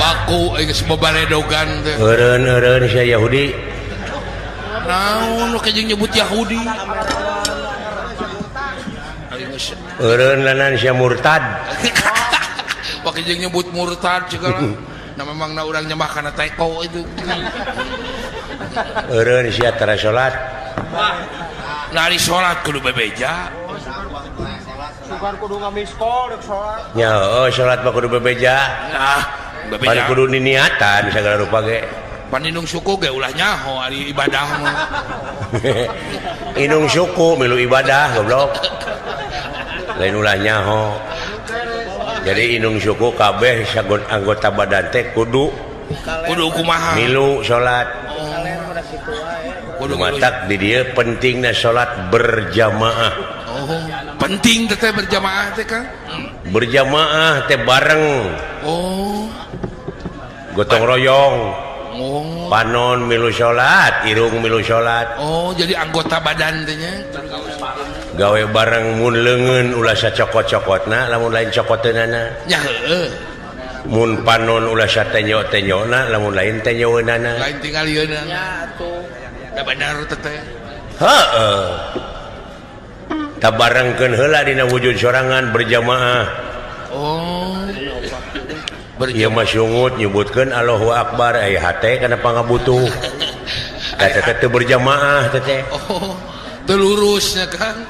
Laku geus babaredogan teh. Eureun-eureun sia Yahudi. Naon nu jeung nyebut Yahudi? Eureun lanan sia murtad. Pake jeung nyebut murtad segala. Nah memang na urang nyembah kana teko itu. Eureun sia tara salat. Nari salat kudu bebeja. Sugan kudu ngamiskol rek salat. Nya heueuh salat mah kudu bebeja. Nah, bebeja. Pan kudu niniatan sagala rupa ge. Pan indung suku ge ulah nyaho ari ibadah mah. Indung suku milu ibadah goblok. Lain ulah nyaho. Jadi indung suku kabeh sagon anggota badan teh kudu kudu kumaha? Milu salat. Kudu matak di dieu pentingna salat berjamaah. Oh, penting teh berjamaah teh Kang. Berjamaah teh bareng. Oh. Gotong royong. Oh. Panon milu salat, irung milu salat. Oh, jadi anggota badan teh nya. Gawe bareng mun leungeun ulah sacokot-cokotna, lamun lain cokoteunana. Nya heueuh. Mun panon ulah satenyo-tenyona, lamun lain tenyoeunana. Lain tingalieunna. Nya atuh. Da bener teh. Heeh. Tabarengkeun heula dina wujud sorangan berjamaah. Oh. Ieu mah sungut nyebutkeun Allahu Akbar aya hate kana pangabutuh. Eta teh teu berjamaah teh teh. Oh, teu lurus nya Kang.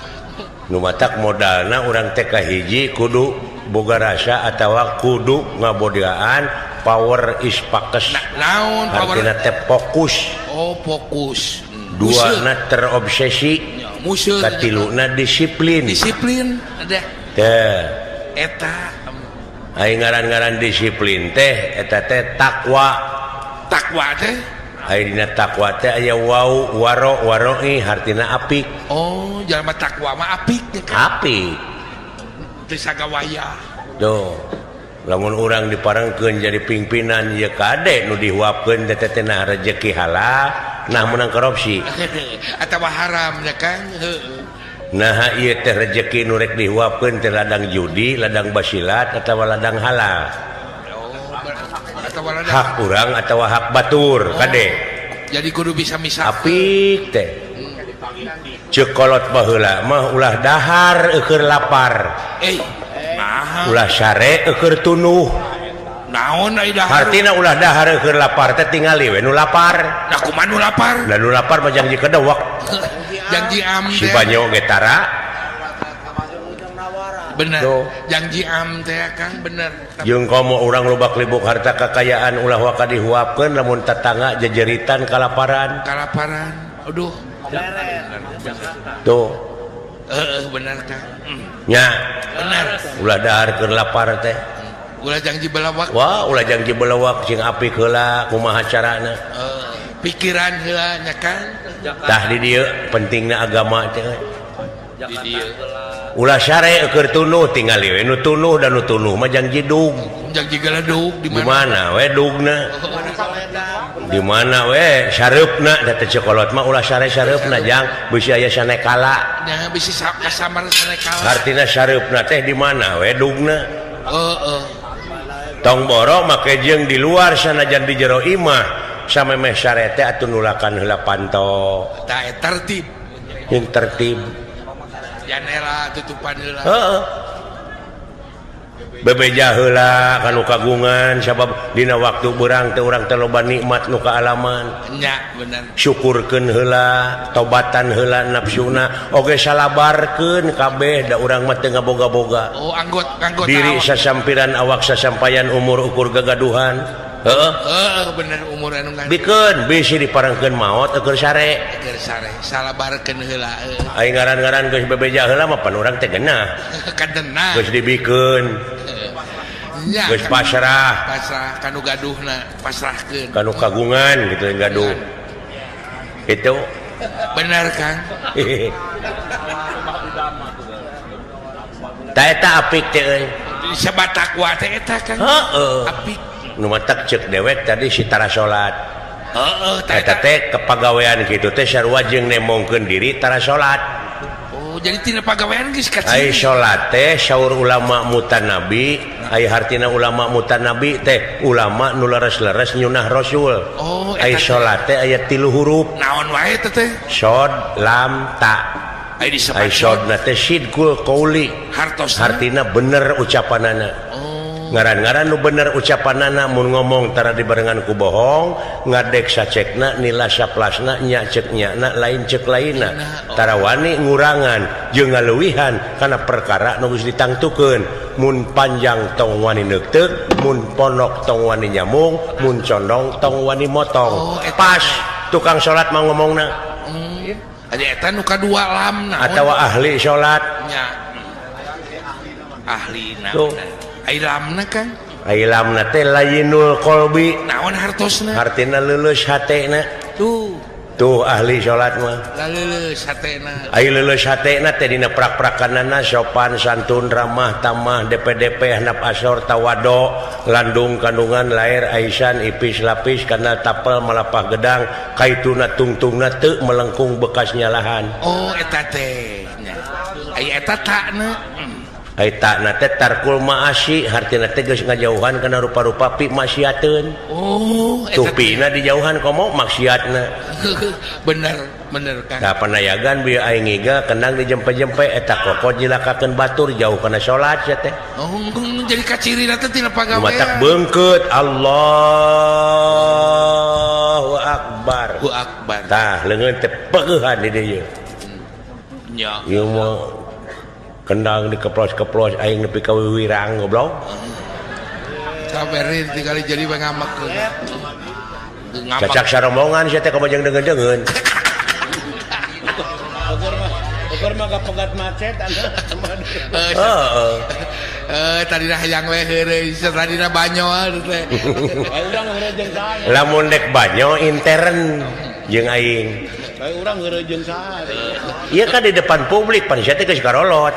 Nu matak modalna urang teh kahiji kudu boga rasa atawa kudu ngabogaan power is pakes. Naon power? Artina teh fokus. Oh, fokus. Duana terobsesi. Katiluna disiplin. Disiplin ada. Teh. Eta ai ngaran-ngaran disiplin teh eta teh takwa. Takwa teh? Ai dina takwa teh aya wau waro waroi hartina apik. Oh, jalma takwa mah apik teh kan? Apik. Teu sagawaya. Tuh. Lamun urang diparengkeun jadi pimpinan ieu kade nu dihuapkeun teh teh nah rejeki halal, nah menang korupsi. Atawa haram ya kan? Heeh. Nah ieu teh rejeki nu rek dihuapkeun teh ladang judi, ladang basilat atawa ladang halal. Oh, ladang hak urang atawa hak batur, oh, kade. Jadi kudu bisa misah. Apik teh. Ceuk kolot baheula mah ulah dahar eueur lapar. Nah. Ulah sare eueur tunuh. Naon ai dahar? Hartina ulah dahar eueur lapar teh tingali we nu lapar. Nah kumaha nu lapar? Lah nu lapar mah janji kedewek. Janji am si banyo ge tara. Bener. Janji am teh Kang bener. Jeung komo urang lobak libuk harta kakayaan ulah waka dihuapkeun lamun tetangga jejeritan kalaparan. Kalaparan. Aduh. Tuh. Heeh bener Kang. Nya. Bener. Ulah dahar keur lapar teh. Ulah janji belawak. Wah, ulah janji belawak sing apik heula kumaha carana. Pikiran heula nya Kang. Tah di dieu pentingna agama teh. Di dieu. Ulah sare keur tunuh tingali we nu tunuh dan nu tunuh mah janji dug. Janji galedug di mana? Di mana we dugna? Di mana we sareupna da teh cekolot mah ulah sare sareupna jang bisi aya sanekala. Nya bisi kasamar sanekala. Artina sareupna teh di mana we dugna? Heeh. Tong boro make jeung di luar sanajan di jero imah samemeh sare teh atuh nulakan heula panto. Tah tertib. Jeung tertib. Janela tutupan heula. Heeh. Bebeja heula kanu kagungan sabab dina waktu beurang teh urang teh loba nikmat nu kaalaman. Nya bener. Syukurkeun heula, tobatan heula nafsuna, oge salabarkeun kabeh da urang mah teu ngaboga-boga. Oh, anggot diri awak. Sasampiran awak sasampayan umur ukur gagaduhan. Heeh. Heeh bener umur anu ngan. Bikeun bisi diparengkeun maot eueur sare. Eueur sare, salabarkeun heula. Ai ngaran-ngaran geus bebeja heula mah pan urang teh genah. Kadenah. Geus dibikeun. Nya, geus pasrah. Pasrah kanu gaduhna, pasrahkeun. Kanu kagungan gitu yang gaduh. Itu bener Kang. Ta eta apik teh euy. Sebat takwa teh eta Kang. Heeh. Apik. Nu matak ceuk dewek tadi si tara salat. Heeh, eta teh kepagawean kitu teh sarua jeung nemongkeun diri tara salat. Oh, Oh, jadi tina pagawean geus Ai kaciri. Salat teh saur ulama mutanabi, ai hartina ulama mutanabi teh ulama nu leres-leres nyunah Rasul. Oh, Ai eta teh. Salat teh aya tilu huruf. Naon wae teh teh? Sod, lam, ta. Ai disebat Ai sodna teh sidqul qauli. Hartosna. Hartina bener ucapanana. Oh. Ngaran-ngaran nu bener ucapanana mun ngomong tara dibarengan ku bohong, ngadek sacekna, nila saplasna, nya cek nyana, lain cek lainna. Oh. Tara wani ngurangan jeung ngaleuwihan kana perkara nu geus ditangtukeun. Mun panjang tong wani neukteuk, mun pondok tong wani nyamung, mun condong tong wani motong. Oh, eta Pas teh. Tukang salat mah ngomongna. Adi eta nu kadua lam naon? Atawa ahli salat. Nya. Ahlina. Tuh. Ai lamna kan? Ai lamna teh layinul qalbi. Naon hartosna? Hartina leuleus hatena. Tuh. Tuh ahli salat mah. Laleuleus hatena. Ai leuleus hatena teh dina prak-prakanana sopan santun ramah tamah DPDP handap asor tawado landung kandungan lair aisan ipis lapis kana tapel malapah gedang kaituna tungtungna teu melengkung bekas nyalahan. Oh, eta teh nya. Ai eta takna. Ai takna teh tarkul maasi hartina teh geus ngajauhan kana rupa-rupa pi maksiateun. Oh, tuh eta teh. Pina dijauhan komo maksiatna. Bener, bener Kang. Tah panayagan bieu aing ngiga kendang dijempe-jempe eta kokot jilakakeun batur jauh kana salat sia teh. Oh, jadi kacirina teh tina pagawean. Matak beungkeut Allahu akbar. Allahu akbar. Tah leungeun teh peueuhan di dieu. Nya. Ieu mah kendang dikeplos-keplos aing nepi ka wiwirang goblok. Saberin tinggal jadi we ngamek. Ngamek. Cacak sarombongan sia teh komo jeung deungeun-deungeun. Bogor mah kapegat macet anda. Heeh. Tadina hayang we heureuy, tadina banyo teh. Urang heureuy jeung saha? Lamun dek banyo intern jeung aing. Bae urang heureuy jeung saha? Ieu kan di depan publik pan sia teh geus karolot.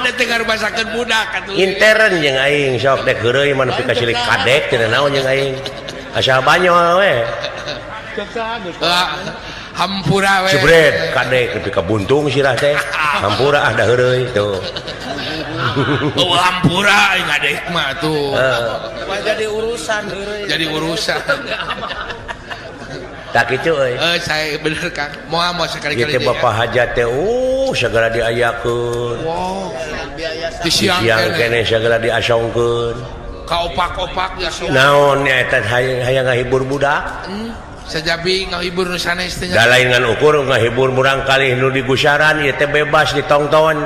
Da teh ngarubasakeun budak atuh. Intern jeung aing sok dek heureuy mah nepi ka silik kadek teu naon jeung aing. Asal banyo we. Cek saha geus. Hampura we. Jebret kadek nepi ka buntung sirah teh. Hampura ah da heureuy tuh. Oh, hampura aing ngadek mah tuh. Mah jadi urusan heureuy. Jadi urusan. Tak kitu euy. Saya bener Kang. Moal moal sekali-kali Ieu teh Bapak hajat teh segala diayakeun. Wow. Di siang keneh segala diasongkeun. Ka opak-opak diasongkeun. Naon nya eta hayang ngahibur budak? Sajabi ngahibur nu sanes teh. Da lain ngan ukur ngahibur murangkalih nu digusaran ieu teh bebas ditongton.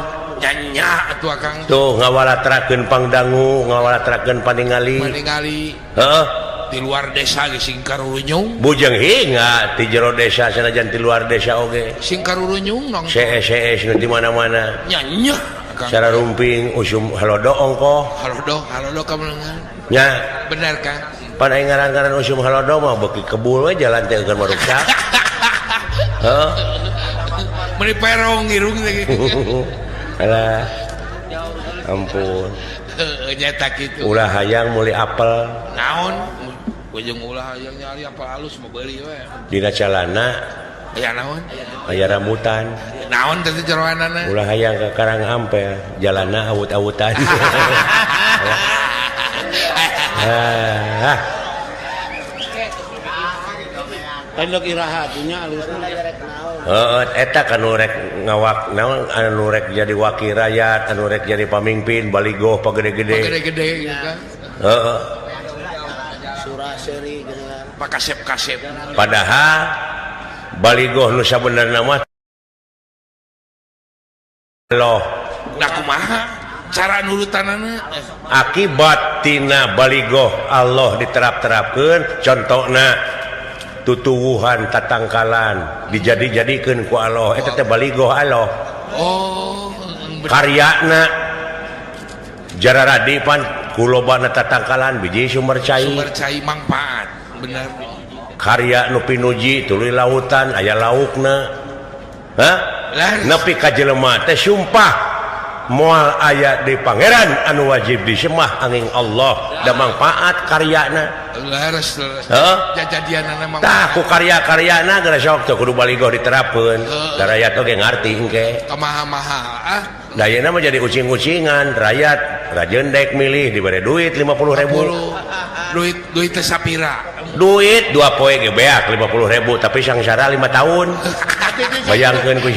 Nya atuh Akang. Tuh ngawalatrakeun pangdangu, ngawalatrakeun paningali. Paningali. Heeh. Di luar desa ge sing karurunyung. Bujeng hinga di jero desa sanajan di luar desa oge. Sing karurunyung nongton. CS nu di mana-mana. Nya nya Akang. Cara rumping usum halodo ongkoh. Halodo, halodo kamelengan. Nya. Bener Kang. Pan aing ngaran-ngaran usum halodo mah beuki kebul we jalan teh eukeun maruksak. Heeh. Meuni perong irung teh. Alah. Ampun. Heeh, nyata kitu. Ulah hayang meuli apel. Naon? Ujung ulah hayang nyari apel halus mau beuli we. Dina calana aya naon? Aya rambutan. Naon teh jeroanana? Ulah hayang ka Karang Ampel, jalanna awut-awutan. Ah. Lain log iraha atunya alusna. Heeh, eta kan nu rek ngawak naon anu rek jadi wakil rakyat, anu rek jadi pamimpin baligoh pagede-gede. Pagede-gede gitu kan. Heeh. Surah seri gitu kan. Pakasep-kasep. Padahal baligoh nu sabenerna mah loh. Nah kumaha cara nurutanana? Akibat tina baligoh Allah diterap-terapkeun contona tutuwuhan tatangkalan dijadi-jadikeun ku Allah eta teh baligoh Allah. Oh, karyana jararadi pan kulobana tatangkalan biji sumber cai. Sumber cai mangpaat, bener. Karya nu pinuji tuluy lautan aya laukna. Hah? Nepi ka jelema teh sumpah Moal aya di pangeran anu wajib disembah angin Allah da mangfaat karyana. Leres leres. Heeh. Jajadianana mah. Tah ku karya-karyana geus sok teu kudu baligoh diterapkeun. Da rakyat oge ngarti engke. Kamaha-maha ah. Da ayeuna mah jadi ucing-ucingan rakyat rajeun dek milih dibere duit 50.000. Duit duit teh sapira. Duit 2 poe ge beak 50.000 tapi sangsara 5 tahun. Bayangkeun ku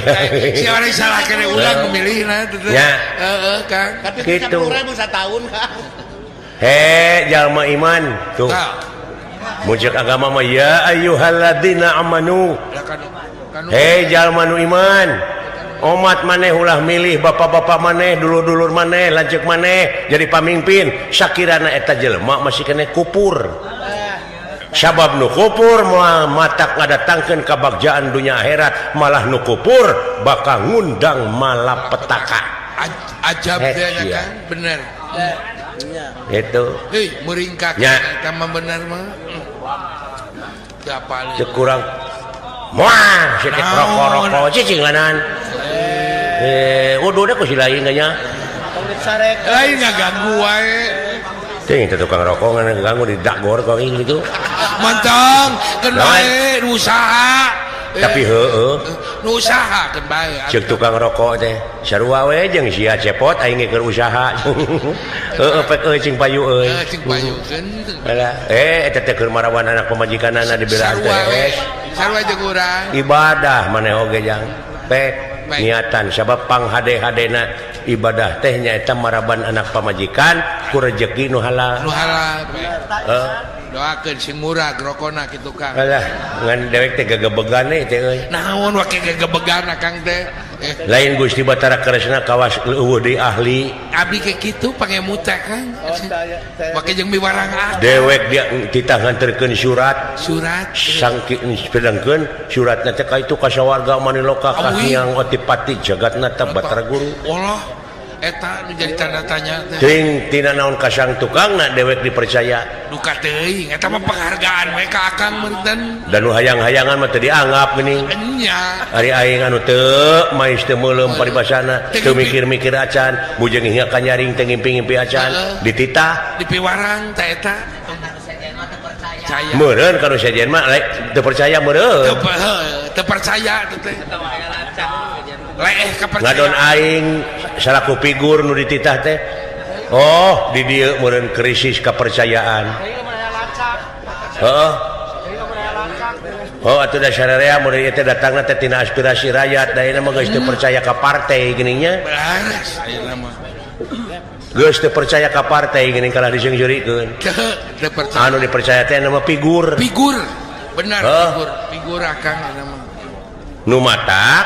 si orang salah kene ulang memilihna teh. Nya. Heeh, Kang. Tapi Gitu. 10.000 satahun, Kang. He jalma iman tuh. Tah, Muncul agama mah ya ayyuhalladzina amanu. da kanu kanu Hei jalma nu iman. Omat maneh ulah milih bapak-bapak maneh, dulur-dulur maneh, lanceuk maneh jadi pamimpin. Sakirana eta jelema masih kene kupur. Sabab nu kupur moal matak ngadatangkeun kabagjaan dunia akhirat, malah nu kupur bakal ngundang malapetaka. Ajab Hek, teh nya iya. Kang, bener. Itu. Hei, meuringkak Nya. eta mah bener mah. Teu apaleun. Teu kurang moal sieu teh Naon? rokok-rokok cicing lanan. Udah ku si lain nya. Tong disarek. Lain ngaganggu wae. Teuing teh tukang rokok ngan ganggu di dagor kok gitu. Mantong keun Naon? bae nu usaha. Tapi heueuh Nu usaha keun bae. Ceuk tukang rokok teh sarua we jeung sia cepot aing ge keur usaha. Heueuh pek euy cing payu euy. Cing payukeun. Alah, eta teh keur marawan anak pamajikanana dibelaan Sarua we. teh. Sarua jeung urang. Ibadah maneh oge jang. Pek Baik. niatan sabab panghade-hadena ibadah teh nyaeta maraban anak pamajikan ku rejeki nu halal. Nu halal. Heuh. Doakeun sing murah rokona kitu Kang. Alah, ngan dewek teh gegebegan teh euy. Naon wake gegebegan Kang teh. Lain Gusti Batara Kresna kawas leuweuh deui ahli. Abdi ke kitu pangemu teh Kang. Oh, Wake jeung miwarang ah. Dewek dia titah nganterkeun surat. Surat. Sangki sepedangkeun suratna teh ka itu ka sawarga Maniloka ka Awi. Hyang Otipati Jagatnata Batara Guru. Allah eta nu jadi tanda tanya teh. Teuing tina naon kasang tukangna dewek dipercaya. Duka teuing eta mah penghargaan we ka Akang meureun. Dan nu hayang-hayangan mah teu dianggap geuning. Enya. Ari aing anu teu mais teu meuleum paribasana, teu mikir-mikir acan, bujeng hingga ka nyaring teu ngimpi-ngimpi acan, dititah dipiwarang teh eta. Percaya. Meureun ka nu sejen mah teu percaya meureun. Teu percaya teh teh. Leeh kapercaya. Ngadon aing salaku figur nu dititah teh. Oh, di dieu meureun krisis kepercayaan. Heeh. Oh, atuh da sararea meureun ieu teh datangna teh tina aspirasi rakyat, da ayeuna mah geus teu percaya ka partai geuning nya. Beres ayeuna mah. Geus teu percaya ka partai geuning kalah diseungseurikeun. Teu percaya. Anu dipercaya teh nama figur. Figur. Benar Heuh. figur. Figur Akang ayeuna mah. Nu matak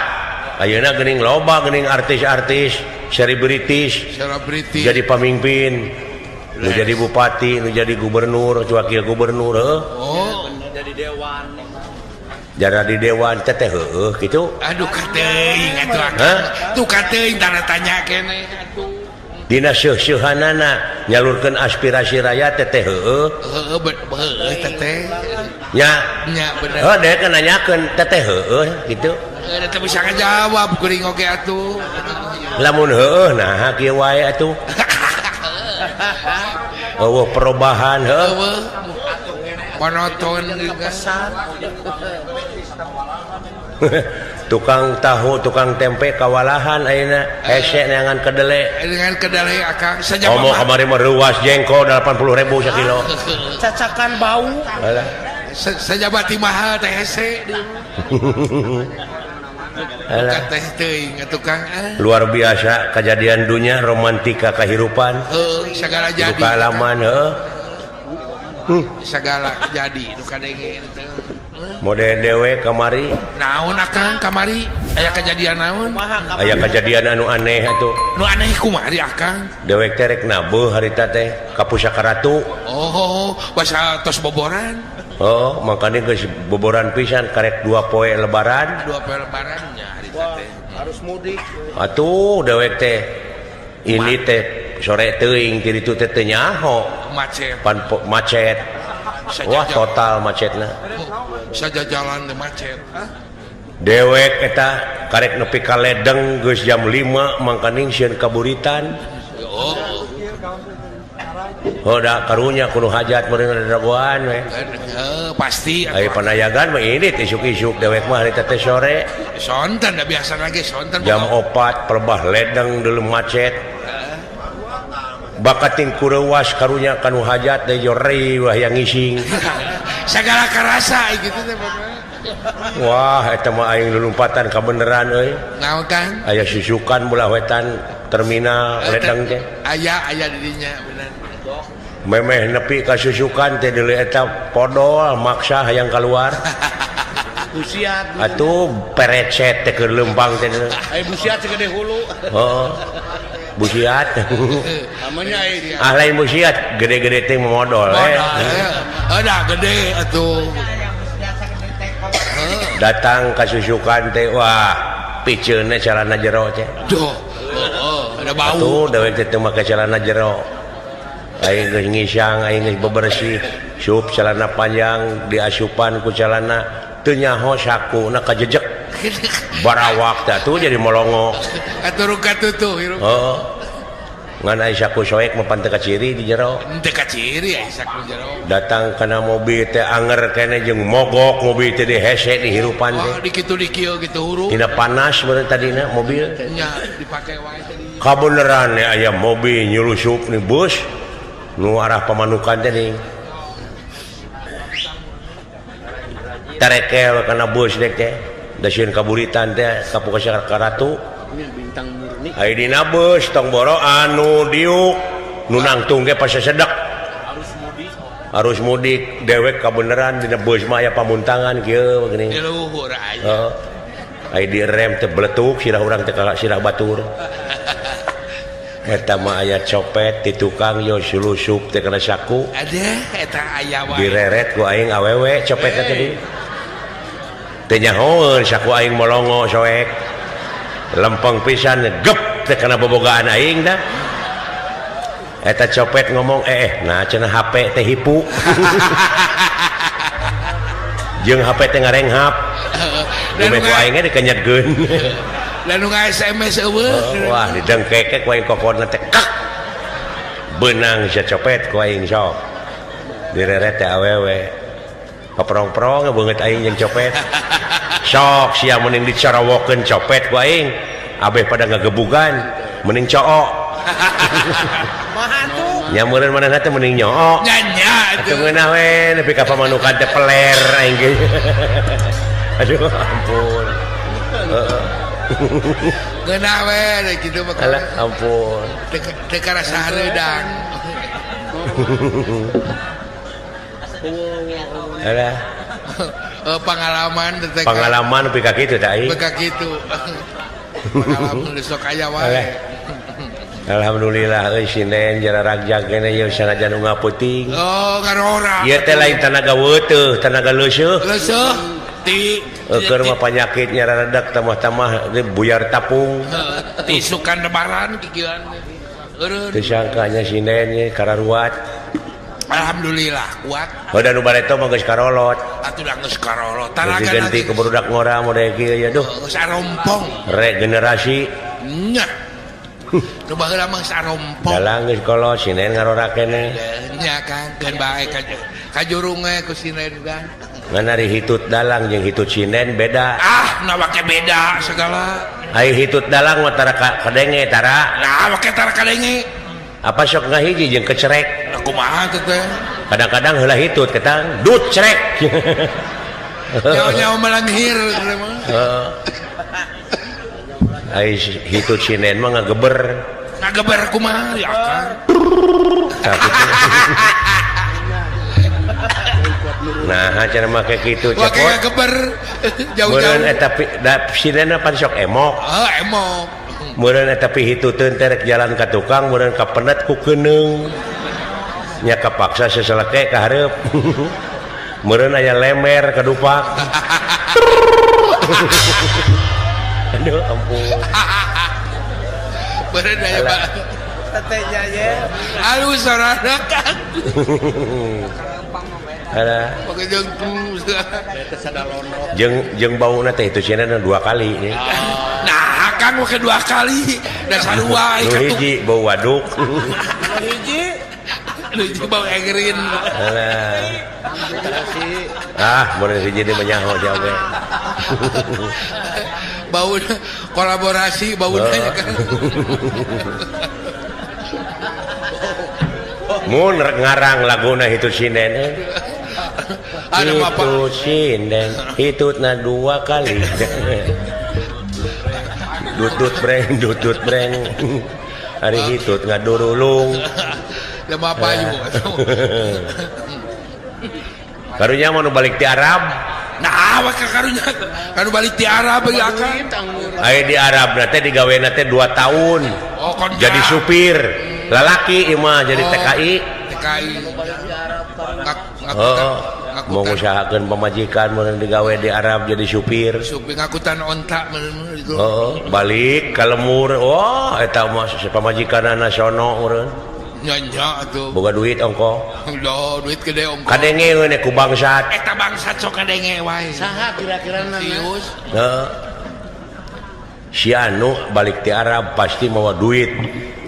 ayeuna geuning loba geuning artis-artis, selebritis, selebriti jadi pamimpin, nu jadi bupati, nu jadi gubernur, wakil gubernur, heuh. Oh, jadi dewan. Jara di dewan teh teh heueuh kitu. Aduh kateuing atuh Akang. Tuh kateuing tanda tanya keneh atuh. Dina seuh-seuhanana nyalurkeun aspirasi rakyat teh teh heueuh. Heueuh heueuh teh teh. Nya. Nya bener. Heuh dewek nanyakeun teh teh heueuh kitu. Heueuh teh bisa ngajawab kuring oge atuh. Lamun heueuh naha kieu wae atuh. Eueuh perubahan heueuh. Eueuh. Monoton juga. Tukang tahu, tukang tempe kawalahan ayeuna hese neangan kedele. Dengan kedele Akang saja Omo kamari mah reuas jengkol 80.000 sakilo. Cacakan bau. Alah. Sajabati mahal teh hese. Alah. Teh teuing atuh Kang. Luar biasa kejadian dunia romantika kehidupan. Heuh, sagala jadi. Duka alaman heuh. Sagala jadi nu kadenge teh. Mode dewe kamari. Naon Akang kamari? Aya kejadian naon? Aya kejadian anu aneh atuh. Nu aneh kumari Akang? Dewek teh rek nabeuh harita teh ka Pusaka Ratu. Oh, basa tos boboran. Oh, makanya geus boboran pisan karek 2 poe lebaran. 2 poe lebaran nya harita teh. Harus mudik. Atuh dewek teh ini teh sore teuing ti ditu teh teu nyaho. Macet. Pan macet. Wah, total macetna. Saja jalan teh macet. Dewek eta karek nepi ka ledeng geus jam 5 mangkaning sieun kaburitan. Oh da karunya kudu hajat meureun dagoan we. Pasti aya panayagan mah ini isuk-isuk dewek mah harita teh sore. Sonten da biasa lagi sonten. Jam 4 perbah ledeng deuleu macet. Bakating kureuwas karunya kanu hajat deui jori wah yang ngising. Sagala karasa gitu teh. Wah eta mah aing lulumpatan kabeneran euy. Naon Kang? Aya susukan belah wetan terminal ledeng teh. Aya aya di dinya bener. Memeh nepi ka susukan teh deuleu eta podol maksa hayang kaluar. Busiat. Atuh perecet teh keur leumpang teh. Aya busiat segede hulu. Heeh. Busiat. Namanya aya. Ah lain busiat gede-gede teh modol eh. Heuh da gede atuh. Datang ka susukan teh wah piceunna calana jero teh. Duh, heeh, ada bau. Atuh dewek teh teu make calana jero. Aing geus ngisang, aing geus bebersih, sup calana panjang diasupan ku calana teu nyaho sakuna kajejek. Barawak teh atuh jadi molongo. Atuh katutuh hirup. Heeh. Ngan aya saku soek mah pan teu kaciri di jero. Teu kaciri aya saku jero. Datang kana mobil teh anger keneh jeung mogok mobil teh dihese di hirupan teh. Wah, di kitu di kieu gitu huruf. Tina panas meureun tadina mobil. Nya dipake wae tadi. Kabeneran aya mobil nyulusup ni bus nu arah Pamanukan teh nih. Tarekel kana bus dek teh. Da sieun kaburitan teh ka Pukasar ka Ratu. Bintang murni. Ai dina beus tong boro anu diuk nu nangtung ge pasesedek. Arus mudik dewek kabeneran dina beus mah aya pamuntangan kieu geuning. Di luhur aya. Heeh. Ai direm teh beletuk sirah urang teh ka sirah batur. Eta mah aya copet di tukang yo sulusup teh kana saku. Adeh eta aya wae. Direret ku aing awewe copet teh tadi. Teu nyahoeun saku aing molongo soek. Lempeng pisan gep teh kana bobogaan aing dah. Eta copet ngomong nah cenah HP teh hipu. Jeung HP teh ngarenghap. Dume ku aing ge dikenyetkeun. Lah nu SMS eueuh. Wah didengkekek ku aing kokona teh kak. Beunang sia copet ku aing sok. Direret teh awewe. Kaprong-prong beungeut aing jeung copet. Sok sia mending dicarawokeun copet ku aing. Abeh pada ngagebugan mending cook. Nya meureun manehna teh mending nyook. Nya nya atuh ngeunah we nepi ka Pamanukan teh peler aing ge. Aduh ampun. Heeh. Ngeunah we kitu mah. Alah ampun. Teu karasa hareudang. Alah. Pengalaman teh pengalaman nepi ka kitu teh aing. Nepi ka kitu. Pengalaman sok aya wae. Alhamdulillah euy sinen jara ragjag keneh ieu sanajan unggal peuting. Oh, ngarora. Ieu teh lain tanaga weuteuh, tanaga leuseuh. Leuseuh ti keur mah panyakit nyararedak tamah-tamah buyar tapung. Ti sukan lebaran kikieuan. Eureun. Teu sangkanya sinen ye kararuat. Alhamdulillah kuat. Heuh da nu bareto mah geus karolot. Atuh da geus karolot. Taraga ganti ke barudak ngora model kieu ya duh. Geus arompong. Regenerasi. Nya. Nu baheula mah geus arompong. Dalang geus kolot sinen ngarora keneh. Nya Kang, keun bae ka jurung we ku sinen kan. Ngan ari hitut dalang jeung hitut sinen beda. Ah, na make beda segala. Ai hitut dalang mah tara kadenge tara. Nah, make tara kadenge. Apa sok ngahiji jeung kecerek. Nah, kumaha teh teh? Kadang-kadang heula hitut ketang dut cerek. Nyawa-nyawa melanghir heeh. Ai hitut sinen mah ngageber. Ngageber kumaha ya Kang? Nah, cara make kitu cepot. Make ngageber jauh-jauh. Meureun eta da sinenna pan sok emok. Heeh, emok. Meureun eta pihituteun teh rek jalan ka tukang, meureun kapenet ku keuneung. Nya kapaksa seseleke ka hareup. Meureun aya lemer kadupak. Aduh ampun. Meureun aya Pak. Teteh nya ye. Alus sorana kan. Ada. Jeung jeung bauna teh itu cenah 2 kali. Nah, Kang make 2 kali. Da sarua nu hiji bau waduk. Hiji. Nu hiji bau egrin. Ah, mun hiji deui mah nyaho jauh. Bau kolaborasi bauna nya kan. Mun rek ngarang laguna hitut sinden. Hitut sinden, hitutna 2 kali. Dutut breng, dutut breng. Ari hitut ngadurulung. Lemah payu. Karunya mah nu balik ti Arab. Nah, awak karunya kanu balik ti Arab ieu akang. Aya di Arab na teh digawena teh 2 tahun. Oh, jadi supir. Lalaki ieu mah jadi TKI. TKI. Heeh. Mau ngusahakeun pamajikan mun digawe di Arab jadi supir. Supir ngakutan onta meureun itu. Heeh, balik ka lemur. Wah, eta mah pamajikanna sono meureun. Nya nya atuh. Boga duit ongko. Loh, duit gede ongko. Kadenge we ku bangsat. Eta bangsat sok kadenge wae. Saha kira-kirana? Sius. Heeh. Si anu balik ti Arab pasti mawa duit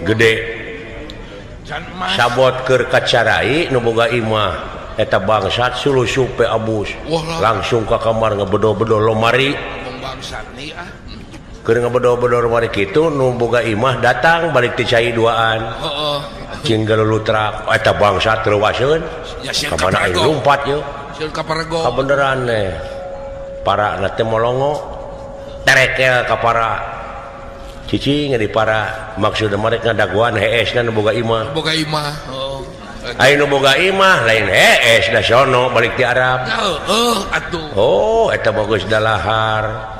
gede. Sabot keur kacarai nu boga imah. Eta bangsat sulusup pe abus. Langsung ka kamar ngebedo-bedo lomari. Bangsat nih ah. Keur ngebedo-bedo lomari kitu nu boga imah datang balik ti cai duaan. Heeh. Cing galulutrak eta bangsat reuwaseun. Ka mana aing lumpat yeuh. Sieun ka parego. Kabeneran teh. Parana teh molongo. Terekel ka para. Cicing di para maksudna mereka ngadaguan heesna nu boga imah. Boga imah. Heeh. Ayo nu boga imah lain hees da sono balik ti Arab. Heeh atuh. Oh, eta bagus dalahar.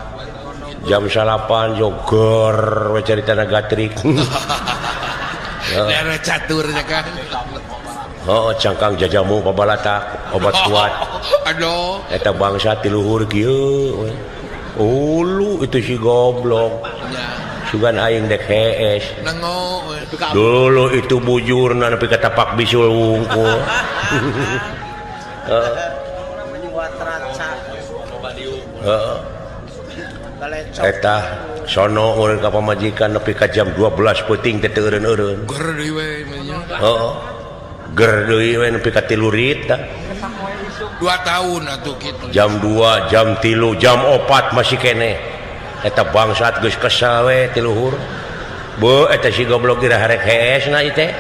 Jam 9 jogor we caritana gatrik. Daerah catur nya kan. Oh, cangkang jajamu pabalatak obat kuat. Aduh. Eta bangsa ti luhur kieu we. Ulu itu si goblok. Sugan aing dek hees. Dulu itu bujurna nepi ka tapak bisul wungkul. Heeh. Eta sono urang ka pamajikan nepi ka jam 12 peuting teh teu eureun-eureun. Ger deui we nya. Heeh. Ger deui we nepi ka 3 rit tah. 2 tahun atuh kitu. Jam 2, jam 3, jam 4 masih keneh. Eta bangsat geus kesel we ti luhur. Beuh eta si goblok ira harek heesna ieu teh.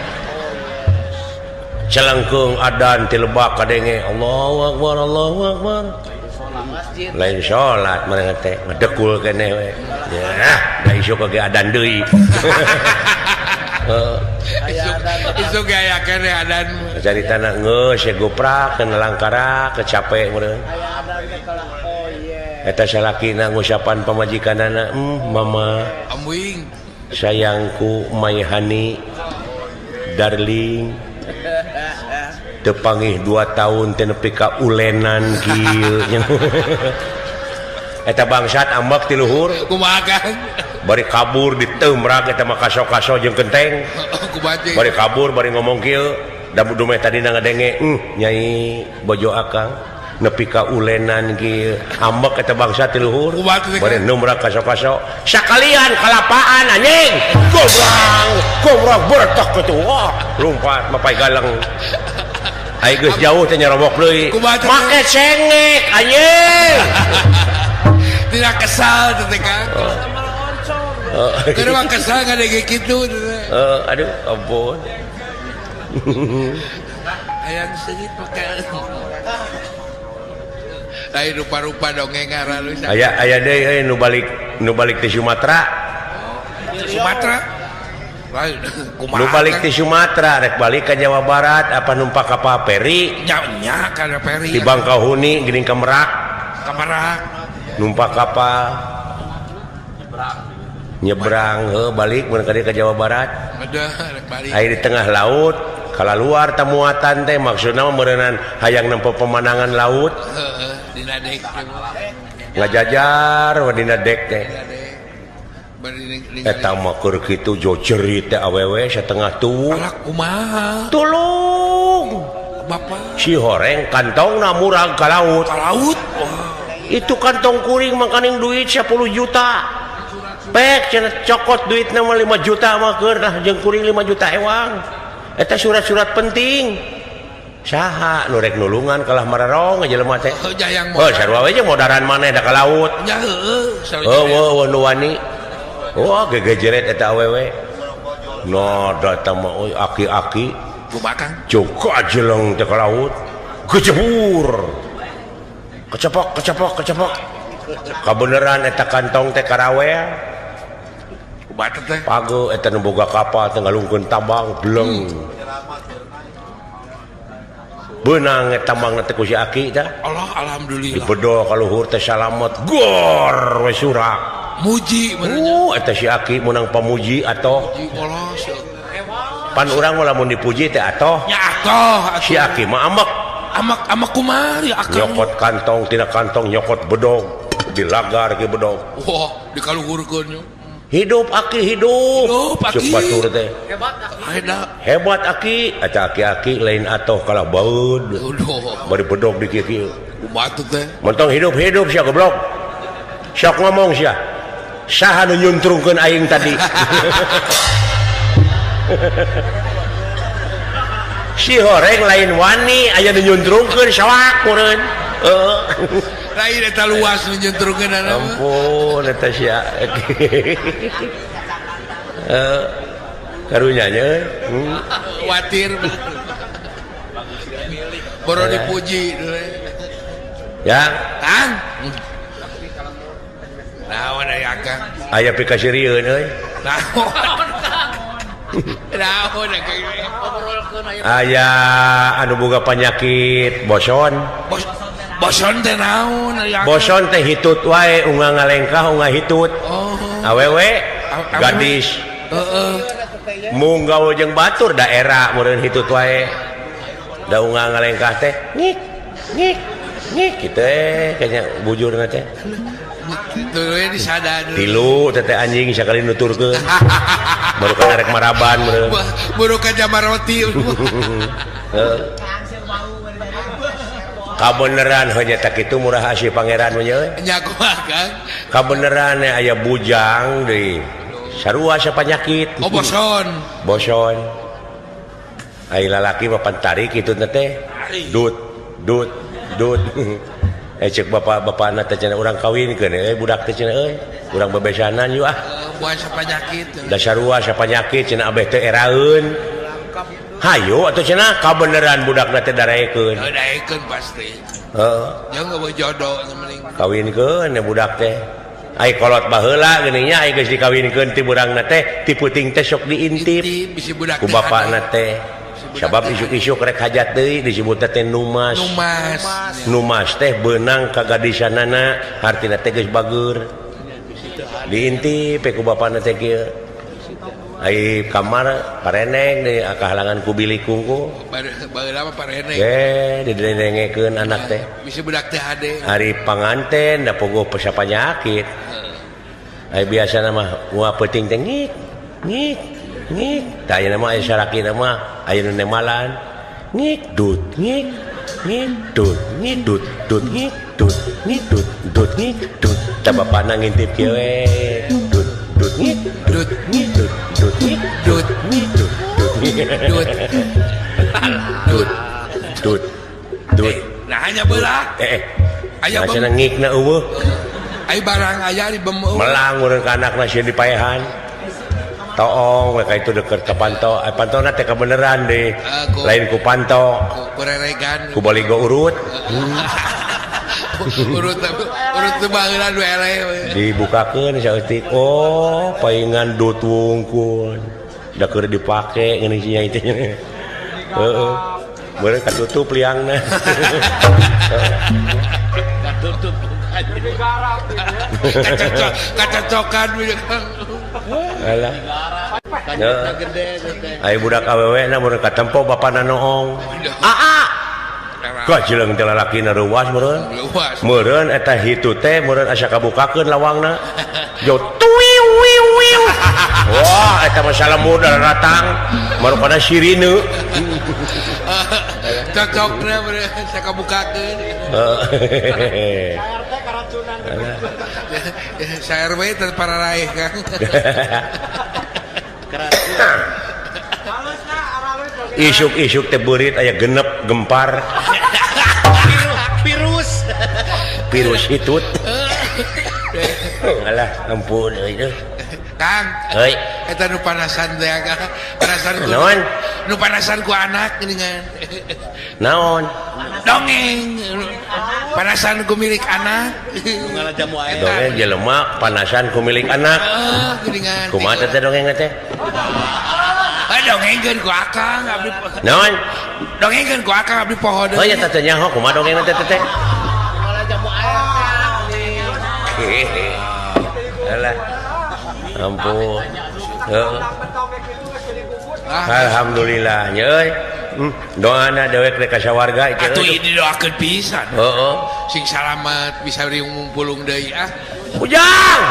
Celengkeung adan ti lebak kadenge Allahu akbar Allahu akbar. Lain salat manehna teh ngedekul keneh we. Yah, da isuk ge adan deui. Heeh. Isuk ge aya keneh adan. Caritana geus goprak kana langkara kecape meureun. Eta salakina ngusapan pamajikanana, mama amwing sayangku my honey darling teu pangih 2 tahun teh nepi ka ulenan kieu. Eta bangsat ambek ti luhur kumaha Kang bari kabur diteumrak eta mah kaso-kaso jeung kenteng. Bari kabur bari ngomong kieu da dumeh tadina ngadenge nyai bojo akang nepi ka ulenan kieu ambek eta bangsa ti luhur bari numrak kaso-kaso sakalian kalapaan anjing gobrang gobrang bertak kitu wah lompat mapai galeng ai geus jauh teh nyarobok deui make cengek anjing tidak kesal teh Kang keur mah kesal ngadenge kitu aduh ampun hayang seungit make lain rupa-rupa dongeng aralus. Aya aya deui euy nu balik ti Sumatera. Sumatera. Lain kumaha? Nu balik ti Sumatera rek balik ka Jawa Barat apa numpak kapal peri? Nya nya kana peri. Di Bangkahuni geuning ka Merak. Ka Merak. Numpak kapal. Nyebrang heuh balik mun ka dieu ka Jawa Barat. Rek balik. Aya di tengah laut kalaluar temuatan teh maksudna meureunnan hayang nempo pemandangan laut. Heeh, dina dek ngajajar we dina dek teh. Eta mah keur kitu jojerit teh awewe satengah tuwuh. Alah kumaha? Tulung. Bapak. Si horeng kantongna murag ka laut. Ka laut. Itu kantong kuring mangkaning duit 10 juta. Pek cenah cokot duitna mah 5 juta mah keur nah jeung kuring 5 juta ewang. Eta surat-surat penting. Saha nu rek nulungan kalah mararong jelema teh. Heuh sarua we jeung modaran maneh da ka laut. Nya heueuh. Heueuh nu wani. Wah gegejeret eta awewe. No datang mah euy aki-aki. Kumaha Kang? Cukup jeleng teh ka laut. Gejebur. Kecepok kecepok kecepok. Kabeneran eta kantong teh karawel. Kumaha teh? Pago eta nu boga kapal teh ngalungkeun tambang bleng. Beunang eta tambangna teh ku si aki tah. Allah alhamdulillah. Dibedol ka luhur teh salamet gor we surak. Muji benernya. Eta si aki menang pamuji atoh. Pan urang mah lamun dipuji teh atoh. Nya atoh. Si aki mah amek. Amek amek kumaha ya akang. Nyokot kantong tina kantong nyokot bedog dilagar ge bedog. Wah, dikaluhurkeun nya. Hidup aki hidup. Hidup aki. Cuk batur teh. Hebat aki. Hebat aki. Eta aki-aki lain atoh kalah baeud. Bari bedog di kieu-kieu. Kumaha teh? Mentong hidup-hidup sia goblok. Sok ngomong sia. Saha nu nyuntrungkeun aing tadi. Si horeng lain wani aya nu nyuntrungkeun sawak meureun. Heeh. Lain eta luas nu nyuntrungkeun. Ampun eta sia. Heeh. Karunya nya. Watir. Boro dipuji. Ya. Kang. Naon aya Kang? Aya pikasirieun euy. Naon? Naon aya anu boga panyakit boson. Boson teh naon aya? Boson teh hitut wae unga ngalengkah unga hitut. Oh. Awewe gadis. Heeh. Mung gawe jeung batur daerah meureun hitut wae. Da unga ngalengkah teh ngik ngik ngik kitu kayaknya bujurna teh. Tilu tete anjing sakali nuturkeun. Baru kana rek maraban meureun. Baru ka jamaroti. Heeh. Kabeneran heuh nya tak kitu murah asih pangeran mah nya euy. Nya kumaha Kang? Kabeneran aya bujang deui. Sarua sapanyakit. Oh boson. Boson. Ai lalaki mah pantarik kitu teh. Dut dut dut. Cek bapak-bapakna teh cenah urang kawinkeun euy budak teh cenah euy urang bebesanan yuk ah. Buah sapanyakit. Da sarua sapanyakit cenah abeh teh eraeun. Hayu atuh cenah kabeneran budakna teh daraekeun. Daraekeun pasti. Heeh. Jeung eueuh jodoh mending. Kawinkeun budak teh. Ai kolot baheula geuning nya ai geus dikawinkeun ti burangna teh ti peuting teh sok diintip. Ku bapakna teh. Sabab isuk-isuk rek hajat deui disebutna teh numas. Numas. Numas teh beunang ka gadisanana hartina teh geus bageur. Diintip ku bapana teh kieu. Ai kamar pareneng deui kahalangan ku bilik kungku. Baheula mah pareneng. Ge didenengekeun anak teh. Bisi budak teh hade. Ari panganten da pogoh panyakit. Ai biasana mah ua peuting teh ngik ngik ngik. Tah ayeuna mah aya sarakina mah aya nu nemalan ngik dut ngik ngik dut ngik dut dut ngik dut ngik dut dut ngik dut. Tah bapana ngintip kieu we dut dut ngik dut ngik dut dut ngik dut ngik dut dut dut dut dut dut. Nah hanya belah aya cenah ngikna eueuh ai barang aya di bem melang urang ka anakna sieun dipaehan. Toong we ka itu deket ka panto. Ai pantona teh kabeneran deh. Lain ku panto. Ku reregan. Ku baligo urut. Urut urut teh baheula du eleh. Dibukakeun saeutik. Oh, paingan dut wungkul. Da keur dipake ngeuning si nyai teh. Heeh. Meureun katutup liangna. Katutup. Kacocokan Alah. Ai budak awewe na mun katempo bapana noong. Aa. Kajeleng teh lalakina reuwas meureun. Meureun eta hitu teh meureun asa kabukakeun lawangna. Jo tuiu wiu wiu. Wah, eta mah salemur daratang. Marukana sirine. Cocokna sakabukakeun. Heeh. RT keracunan. Saya RW teh pararaeh Kang. Keracunan. Halusna aralus. Isuk-isuk teh beurit aya genep gempar. Virus. Virus hitut. Alah, ampun euy. Kang, Heuy, eta nu panasan teh Kang. Panasan ku. Naon? Nu panasan ku anak geuningan. Naon? Dongeng. Panasan ku milik anak. Ngala jamu air. Dongeng jelema panasan ku milik anak. Heeh, geuningan. Kumaha teh dongeng teh? Eh, dongengkeun ku akang abdi. Naon? Dongengkeun ku akang abdi poho deui. Oh ya teh nyaho kumaha dongeng teh teh? Ngala jamu air. Alah. Ampun. Heeh. Ah, Alhamdulillah nya euy. Doana dewek rek ka sawarga ieu. atuh ieu didoakeun pisan. Heeh. Sing salamet bisa riung mumpulung deui ah. Ujang.